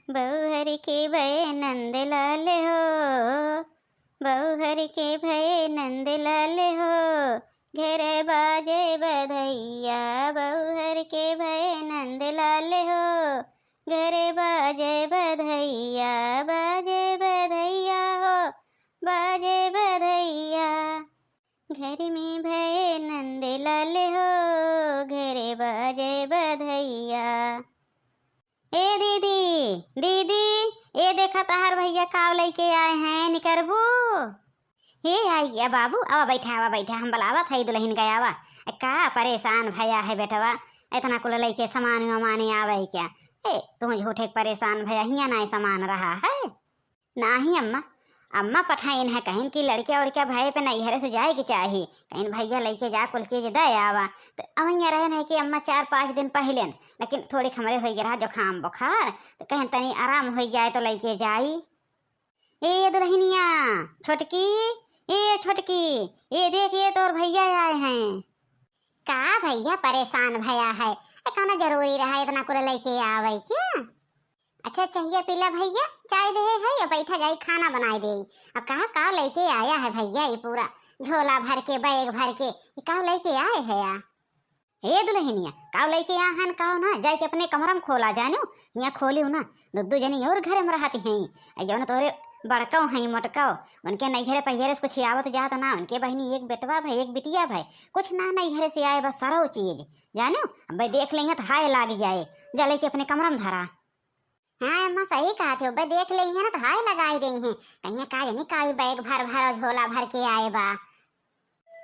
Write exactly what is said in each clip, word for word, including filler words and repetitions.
बउहर के भए नंद लाल हो, बउहर के भए नंद लाल हो, घर बाजे बधइया। बउहर के भए नंद लाल हो, घर बाजे बधइया, बाजे बधइया हो, बाजे बधइया। घर में भए नंद लाल हो, घर बाजे बधइया। ए दीदी, दीदी, ए देखा तहार भइया काव लइके आए हैं, निकरबू? हे आई गया बाबू, आवा बैठा, आवा बैठा, हम बुलावत हई दुलहिन का, आवा। ए, का परेसान भया है बेटवा, इतना कुल लइके सामान वमान आवे क्या? ए, तू झूठे के परेसान भया, हियाँ नाहीं सामान रहा है। नाहीं अम्मा, अम्मा पठाइन है, कहिन कि लड़के उड़के भए पे नैहरे से जाए के चाही, कहिन भइया लइके जा कुल चीज दे आवा। त अवैया रहे नहीं कि अम्मा चार पाँच दिन पहिले, लेकिन थोड़ी हमरे होइ गया रहा जुकाम बुखार, त कहिन तनी आराम होइ जाए तो लइके जाई। ए दुलहिनिया, छोटकी, ए छोटकी, ए देख, ए तोर भइया आए हैं। का भइया परेसान भया है? ए, कौनो जरूरी रहा इतना कुल लइके आवे क्या? अच्छा, चाहिए पीला भइया, चाय देहे है या बैठा जाई खाना बनाए देई। अब कहा का लइके आया है भइया, ये पूरा झोला भर के, बैग भर के, ये का लइके आए है या? हे दुलहिनिया, का लइके आया है न, का ना, जाए के अपने कमरा में खोला जाने, यहाँ खोलियो ना, दो दो जनी और घर में रहती हैं। आ जौन तोरे बड़कौ हैं, मोटकौ, उनके नैहरे पहिरे से कुछ आवत जात ना, उनके बहिनी एक बेटवा भए, एक बिटिया भए, कुछ ना नैहरे से आए बस सरौ चीज, जानो, अब देख लेंगे तो हाय लाग जाए, जा लइके अपने कमरा में धरा। हाँ अम्मा, सही कहत हो, बे देख लेंगे ना तो हाय लगाई देंगे। कहिया का जानी का ई बैग भर भर और झोला भर के आए बा।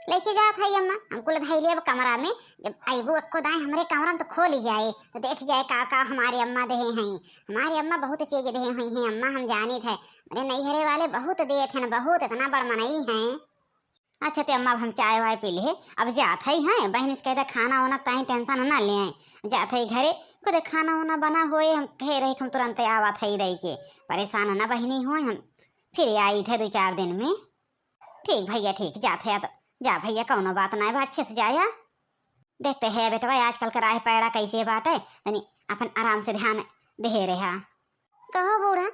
लइके जात है अम्मा, हम कुल धई लेब कमरा में। जब अइबू अक्को दाई हमरे कमरा में तो खोल जाए, तो देख जाए का का हमारे अम्मा देहे हैं। हमारे अम्मा बहुत चीज देहे हुई हैं अम्मा, हम जानित है। मेरे नैहरे वाले बहुत देत हैं, बहुत, इतना बड़ मनई हैं। अच्छा ते अम्मा, अब हम चाय वाय पी ले, अब जात है, हैं बहिन से कहते खाना वाना ताई टेंशन ना ले आए, जात है घरे, खुद खाना वाना बना होए, हम कहे रही हम तुरंत आवत है रही के, परेसान ना बहिनी होए, हम फिर आई थे दो चार दिन में। ठीक भइया, ठीक, जात है तो जा भइया, कौनो बात ना बा, अच्छे से जाया। देखते है बेटवा, आजकल के राह पैड़ा कैसे बाटे, तनी अपन आराम से ध्यान दे रहा। कहो बूढ़ा,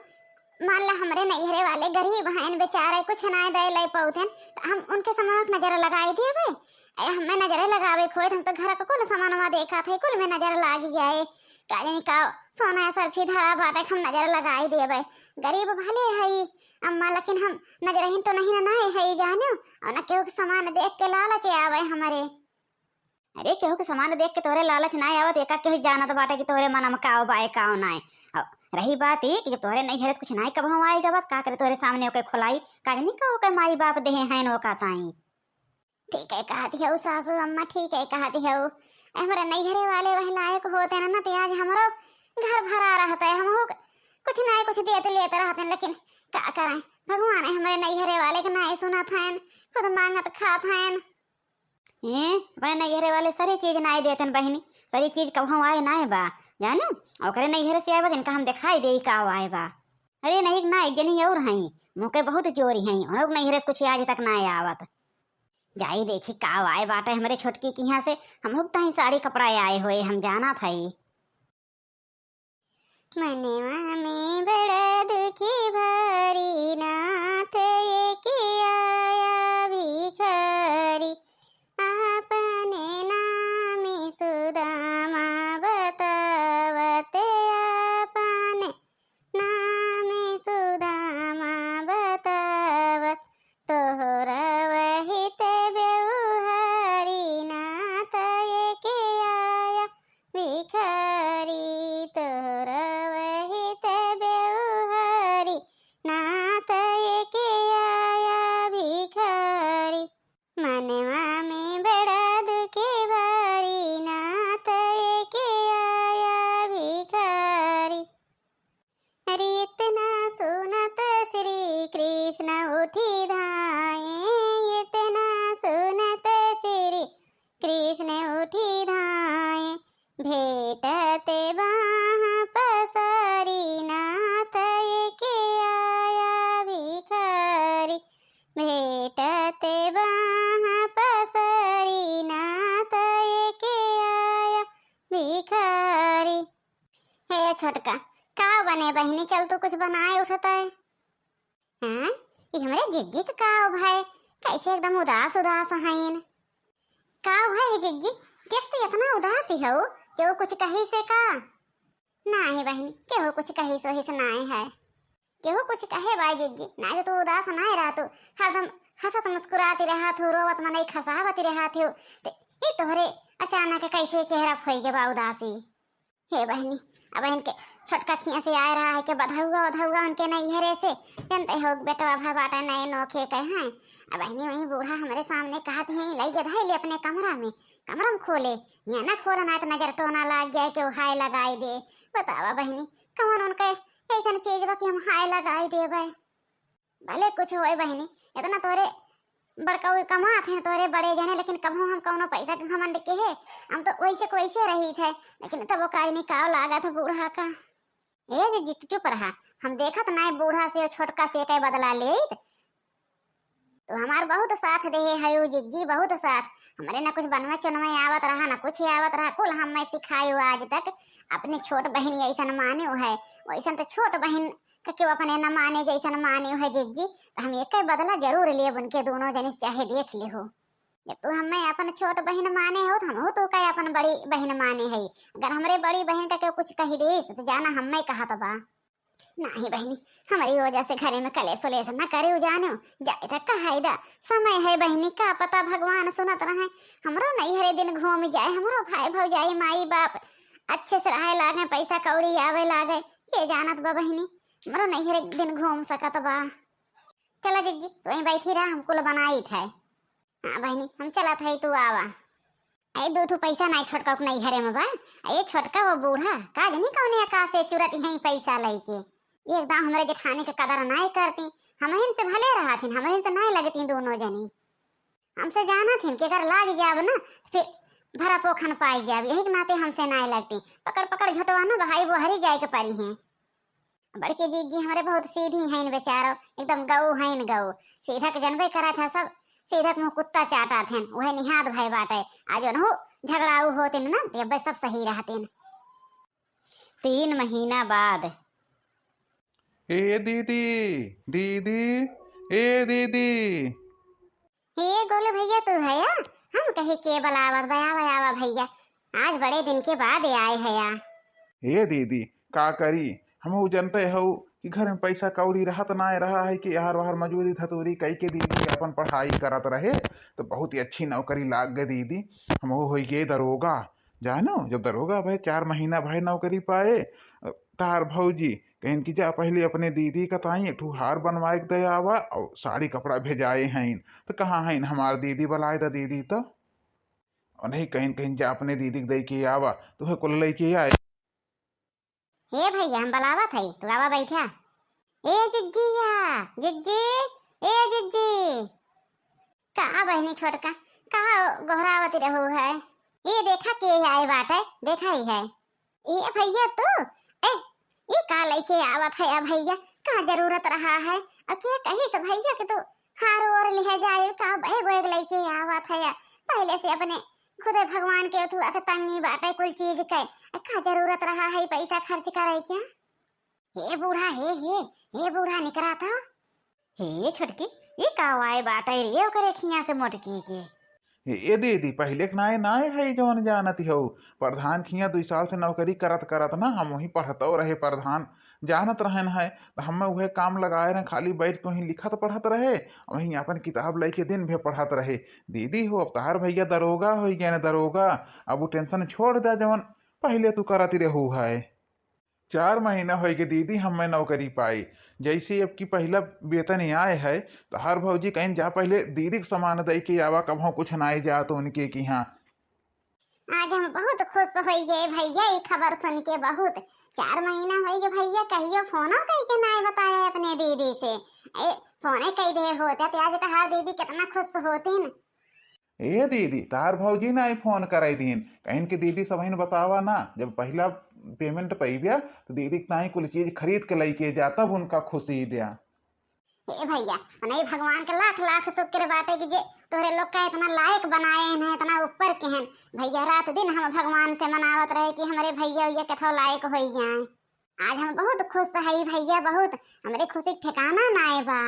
मान ला हमरे नैहरे वाले गरीब हैं बेचारे, कुछ ना दे ले पौथेन, त हम उनके सामान नजर लगाई देबे? ए, हमें नजर लगावे खोए, हम तो घर का कुल सामानवा देखा थे, कुल में नजर लाग जाए। का जानी का सोना या सरफी धरा बाटे, हम नजर लगाई देबे। गरीब भले हई अम्मा, लेकिन हम नजरहीन तो नहीं ना, नहीं हई जानो, और न केहू के सामान देख के लालच आवे हमरे। अरे, केहू के सामान देख के तोहरे लालच नाय आवत, एका केहू जानत बाटे कि तोहरे मन में काव बाए, काव नाय। अब रही बात ई कि जब तोहरे नैहरे से कुछ नाय कबहूँ आए गवत, का करे तोहरे सामने ओके खोलाई, का जानी का ओके माई बाप देहे हैं ओका ताई। ठीक है कहत हऊ सासू अम्मा, ठीक है कहत हऊ। हमरे नैहरे वाले वह लायक होते ना, ना तो आज हमरो घर भरा रहता है, हम हो कुछ ना कुछ देते लेते रहते हैं, लेकिन का करें, भगवान है हमरे नैहरे वाले के नाय सुनत हैं, खुद मांगत खात हैं। हैं, अपने नैहरे वाले सारी चीज नाय देतन बहिनी, सारी चीज कबहूँ आए नाय बा, जाने? ओकरे नैहरे से आए बा, इनका हम दिखाई देई का आए बा। अरे नहीं, ना, एक जनी और हई, मुँह के बहुत जोरी हई, उन लोग नैहरे से कुछ आज तक नाय आवत। जाई देखी का आए बाटे हमरे छोटकी के यहाँ से, हम लोग ताई साड़ी कपड़ा आए हुए, हम जाना था। मनवा में बड़ा दुखी भारी, नाथ एके आया भिखारी। आपने नाम सुदामा बतावत, आपने नाम सुदामा बतावत, तोहरा वहित बेउहारी, नाथ एके आया भिखारी। तोहरा वहित बेउहारी, नाथ एके आया भिखारी। मनवा में बड़ा दुखी भारी, नाथ एके आया भिखारी। अरे इतना सुनत श्री कृष्ण उठी धाए, इतना सुनत श्री कृष्ण उठी धाए। भेटत बाँह पसारी, नाथ एके आया भिखारी। भेटत बाँह पसारी, नाथ एके आया भिखारी। हे छोटका, का बन ए बहिनी, चल तू कुछ बनाए उठत है। हाँ, ई हमरे जिज्जी के का भय, कैसे एकदम उदास उदास हईन। का भय जिज्जी, कैसे तू इतना उदास ही हो, केहू कुछ कही से का? नाहीं बहिनी, केहू कुछ कही सोही से नाहीं है। केहू कुछ कहे बा जिज्जी, नाहीं तो तू उदास नाहीं रहतू, हरदम हंसत मुस्कुराती रहत हो, रोवत मनई खसावती रहत हो। ते ई तोहरे अचानक कैसे चेहरा फोई के बा उदासी? हे बहिनी, अब इनके छोटका खिया से आए रहा है कि बधौआ उधौआ उनके नैहरे से, जनते हो बेटवा भा बाटा नए नोखे के हैं। अब बहिनी वहीं बूढ़ा हमरे सामने कहत हैं, "लई के धई ले अपने कमरा में, कमरा में खोले, यहाँ ना खोला ना तो नजर टोना लाग जाए कि वो हाय लगाई दे।" बतावा बहिनी, कौन उनके ऐसन चीज बा कि हम हाय लगाई देबे? भले कुछ होए बहिनी, इतना तोरे बड़कऊ कमात हैं तोरे बड़े जने, लेकिन कबहू हम कौनो पैसा के घमंड के है, हम तो वैसे को वैसे रही थे, लेकिन तब वो काई नहीं काव लागत है बूढ़ा का। ए जिज्जी, तू चुप रहा, हम देखत नाय बूढ़ा से और छोटका से कई बदला लेत। तो हमार बहुत साथ देहे है उ जिज्जी, बहुत साथ। हमरे ना कुछ बनवे चुनवे आवत रहा, ना कुछ आवत रहा, कुल हमें सिखाई आज तक। अपने छोट बहिन ऐसन माने है, वैसन तो छोट बहिन का क्यों अपने न माने जैसन माने है जिज्जी, तो हम एक बदला जरूर लेब उनके दोनों जने से, चाहे देख ले हो। जब तू हमें अपन छोट बहिन माने हो, तो हमहू तो का अपन बड़ी बहिन माने है। अगर हमरे बड़ी बहिन का क्यों कुछ कही देस, तो जाना हमें कहत बा। नहीं बहिनी, हमारी वजह से घरे में कलेश उलेश न करे जानो, जाए तो कहाई दा। समय है बहिनी, का पता भगवान सुनत रहे, हमरो नैहरे दिन घूम जाए, हमरो भाई भौजाई माई बाप अच्छे से रहे लागे, पैसा कौड़ी आवे लागे, के जानत बा बहिनी, हमरो नैहरे दिन घूम सकत बा। चला जिज्जी, तू वहीं बैठी रहा, हम कुल बनाई थे। हाँ बहिनी, हम चलत हई, तू आवा। ए, दू ठो पैसा नाई छोटका के नैहरे में बा। ए, छोटका वो बूढ़ा, का जानी कौने आकाश से चुरत हैं पैसा लइके। एकदम हमरे जेठानी के कदर नाई करती, हमहिन से भले रहत हिन, हमहिन से नाई लगती दोनों जनी। हमसे जानत हिन कि अगर लाग जाब ना, फिर भरा पोखन पाई जाब, यही के नाते हमसे नाई लगती। पकड़ पकड़ झोटवा ना बहाई, वो हरी जाए के परी हैं। बड़की जिज्जी हमरे बहुत सीधी हईन बेचारो, एकदम गऊ हईन गऊ। सीधा के जनबे करत है सब, सीधा के मुँह कुत्ता चाटत हन, उहे निहाद भय बाटे। आज ओनहु झगड़ाऊ होतिन ना, ते अब्बे सब सही रहतिन। तीन महीना बाद। ए दीदी, दीदी, ए दीदी। हे गोलू भैया, तू है या? हम कहे के बुलावत बा, आवा, आवा भैया, आज बड़े दिन के बाद आए है या। हे दीदी, का करी, हम उ जनते हऊ कि घर में पैसा कौड़ी रहत नाय रहा है कि यार वाहर मजूरी धतूरी कई के दीदी अपन पढ़ाई करत रहे, तो बहुत ही अच्छी नौकरी लाग गई दीदी। हम हो गए दरोगा, जानो, जब दरोगा भए, चार महीना भए नौकरी पाए, तार भौजी कहिन कि जा पहले अपने दीदी का ताई एक ठो हार बनवाए के दे आवा और साड़ी कपड़ा भेजाए हईन। तो कहाँ हईन हमार दीदी, बुलाए दा दीदी तो। और नहीं कहिन, कहिन जा अपने दीदी के दे के आवा, तो वह कुल लेके आए। हे भैया, हम बुलावत हई, तू आवा बैठा। ए जिज्जिया, जिज्जी, ए जिज्जी। का बहिनी छोटका, का गोहरावत रहू है? ये देखा के आए बाटे, देखा ही है। ए भैया तू, ए, ये का लइके आवत है या भैया? का जरूरत रहा है? और के कही से भैया के तू हार ओर लिहे जाए, का बैग वैग लइके आवत है या? पहले से अपने खुदे भगवान के अथुआ से तंगी बाटे कुल चीज के, का जरूरत रहा है पैसा खर्च करे क्या? हे बूढ़ा, हे, हे, हे बूढ़ा निकरा था। हे छोटकी, ये का वाए बाटे रे ओकरे खिया से मोटकी के? ए दीदी, पहिले के नाय, नाय है जवन जानत हऊ। प्रधान खिया दुई साल से नौकरी करत करत ना हम वहीं पढ़तौ रहे प्रधान, जानत रहन है, तो हमें उहे काम लगाए रहे, खाली बैठ के वहीं लिखत पढ़त रहे, वहीं अपन किताब लेके दिन भर पढ़त रहे। दीदी हो, अब तहार भैया दरोगा हो गए ना, दरोगा। अब वो टेंशन छोड़ दे जवन पहिले तू करत रहू है। चार महीना होइगे दीदी, हमें नौकरी पाई। जैसे अब की पहिला वेतन आए है, तो हर भौजी कहिन जा पहिले दीदी के सामान दे के आवा, कबहूँ कुछ ना आए जा तो उनके की हाँ। आज हम बहुत खुश होइगे भैया, ये खबर सुन के बहुत। चार महीना होइगे भैया, कहियो फोनो कई के ना बताए अपने दीदी से। ए, फोने कई दे होते तो आज तहार दीदी कितना खुश होतीन। ए दीदी, तार भौजी नाई फोन कराई दीन, कहिन कि दीदी सबहिन बतावा ना, जब पहिला पेमेंट पइब्या तो दीदी के ताई कुल चीज खरीद के लइके जा, तब उनका खुशी द्या। ए भैया, नहीं भगवान के लाख लाख शुक्र बाटे कि जे तोहरे लोग का इतना लायक बनाए हैं, इतना ऊपर के हैं। भैया रात दिन हम भगवान से मनावत रहे कि हमरे भैया उइया केथो लायक होई जाए। आज हम बहुत खुश हई भइया, बहुत। हमरे खुशी के ठिकाना नाय बा।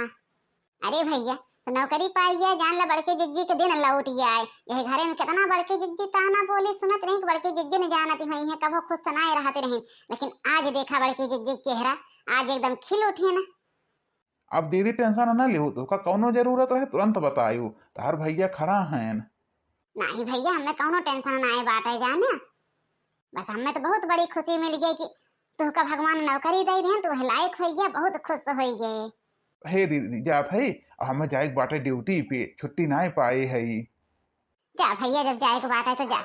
अरे भइया, तो नौकरी पाई गया, जान ला बड़की जिज्जी के दिन लौट आए। यह घरे में कितना बड़की जिज्जी ताना बोली सुनत रही कि बड़की जिज्जी न जानत होइहैं, कबो खुश से नाय रहत रही, लेकिन आज देखा बड़की जिज्जी के चेहरा, आज एकदम खिल उठे ना। अब दीदी tension ना लिहू, तोहका कौनो जरूरत रहे तुरंत बतायू, तहार भइया खड़ा हैं। नाहीं भइया, हमें कौनो tension नाय बाटे जाने, बस हमें तो बहुत बड़ी खुशी मिल गई कि तोहका भगवान नौकरी दे देहन, तू लायक होइ गया, बहुत खुश होइ गए। हे दीदी, जात हई, अब हमें जाए के बाटे duty पे, छुट्टी नाय पाए हई। जा भइया, जब जाए के बाटे तो जा।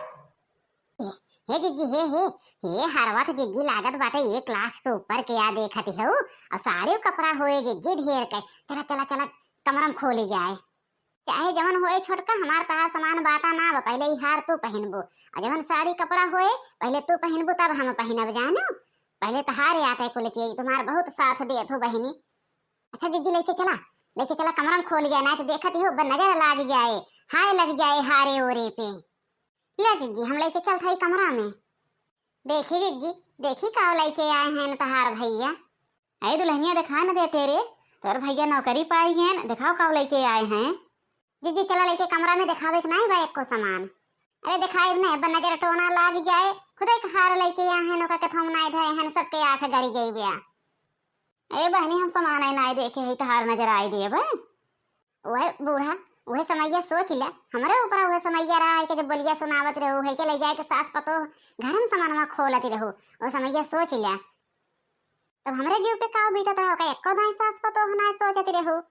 ए, हे जिज्जी, हे, हे, हे हरवा के जिज्जी लागत बाटे एक लाख से ऊपर के। या देखत हऊ, और साड़ी कपड़ा होए जिज्जी ढेर के। चला, चला, चला, कमरा में खोली जाए। चाहे जवन होए छोटका, हमार तहार समान बाटा ना बा, पहले ई हार तू पहिनबू, और जवन साड़ी कपड़ा होए पहले तू पहिनबू तब हम पहिनब जानो। पहले तहारे आटे कुल के, तुम्हार बहुत साथ देत हो बहिनी। अच्छा जिज्जी, लेके चला, लेके चला, कमरा में खोल जाए, ना तो देखत ही हो, ब-, नजर लाग जाए, हाय लग जाए हारे ओरे पे। ले जिज्जी, हम लेके चलत हई कमरा में। देखी जिज्जी, देखी का लेके आए हैं तहार भइया। अरे दुल्हनिया, दिखा न देते रे, तोर भइया नौकरी पाई गए, दिखाओ का लेके आए हैं। जिज्जी, चला लेके कमरा में, दिखावे के नाई बा एको सामान। अरे दिखाई नहीं, अब नजर टोना लाग जाए, खुदे के हार लेके आए हैं, ओका के थोम नाई धरे हैं, सबके आँख गड़ी गई बया। ए बहनी, हम सामान नाय देखे हई, तहार नजर आई देबे। वह बूढ़ा, वह समैया सोच ले, हमरे ऊपर वह समैया रहा है कि जब बोलिया सुनावत रहू है कि ले जाए के सास पतोह घर में सामानमा खोलत रहू, वह समैया सोच ले। तब हमरे जीव पे का बीतत रहा, का एको दाई सास पतोह नाय सोचत रहू।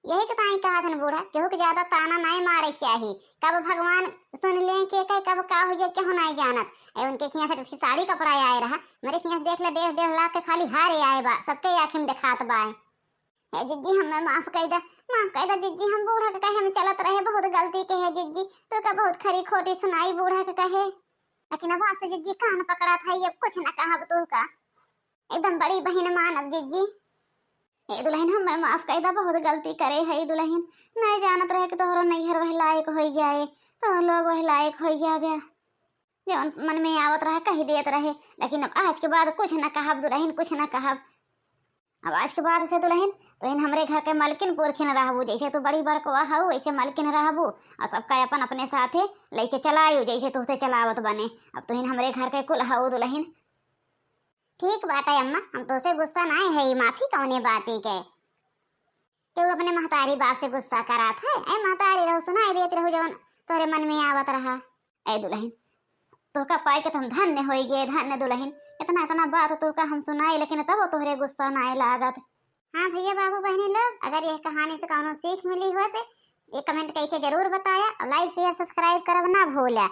यही के ताई कहत हन बूढ़ा, केहू के ज्यादा ताना नाय मारे के चाही। कब भगवान सुन ले के कहे, कब का हो जाए, केहू नाय जानत। ए, उनके खिया से साड़ी कपड़ा आए रहा, मेरे खिया से देख ले, डेढ़, डेढ़ लाख के खाली हारे आए बा, सबके आँखी में देखात बा। ए जिज्जी, हमें माफ कर दे, माफ कर दे जिज्जी, हम बूढ़ा के कहे में चलत रहे, बहुत गलती के है जिज्जी, तोका बहुत खरी खोटी सुनाई बूढ़ा के कहे, लेकिन अब आज से जिज्जी कान पकड़ा था, ये कुछ न कहब तोका। एकदम बड़ी बहिन मानब जिज्जी। ए दुल्हन, हमें माफ कर दा, बहुत गलती करे हई दुल्हन, नहीं जानत रहे कि तोहरो नैहर वह लायक होई जाए, तोहर लोग वह लायक होई जाबे। जवन मन में आवत रहे कही देत रहे, लेकिन अब आज के बाद कुछ न कहब दुल्हन, कुछ न कहब। अब आज के बाद से दुल्हन, तोहिन हमरे घर के मलकिन पुरखिन रहबू, जैसे तू बड़ी बड़कवा हऊ वैसे मलकिन रहबू, और सबका अपन अपने साथे लेके चलायू जैसे तोहसे चलावत बने। अब तोहिन हमरे घर के कुल हऊ दुल्हन। ठीक बाटे अम्मा, हम तोसे गुस्सा नाय है, माफी कौने बाती के। केहू अपने महतारी बाप से गुस्सा करात है? ए महतारी रहू, सुनाई देत रहू जवन तोरे मन में आवत रहा। ए दुल्हन, तोका पाई के तो हम धन्य होई गए, धन्य दुल्हन। इतना, इतना बात तोका हम सुनाई, लेकिन तबो तोहरे गुस्सा नाय लागत। हाँ भइया, बाबू, बहिनी लोग, अगर यह कहानी से कौनो सीख मिली हो तो ये comment करके जरूर बताया और like, share, subscribe करब ना भूला।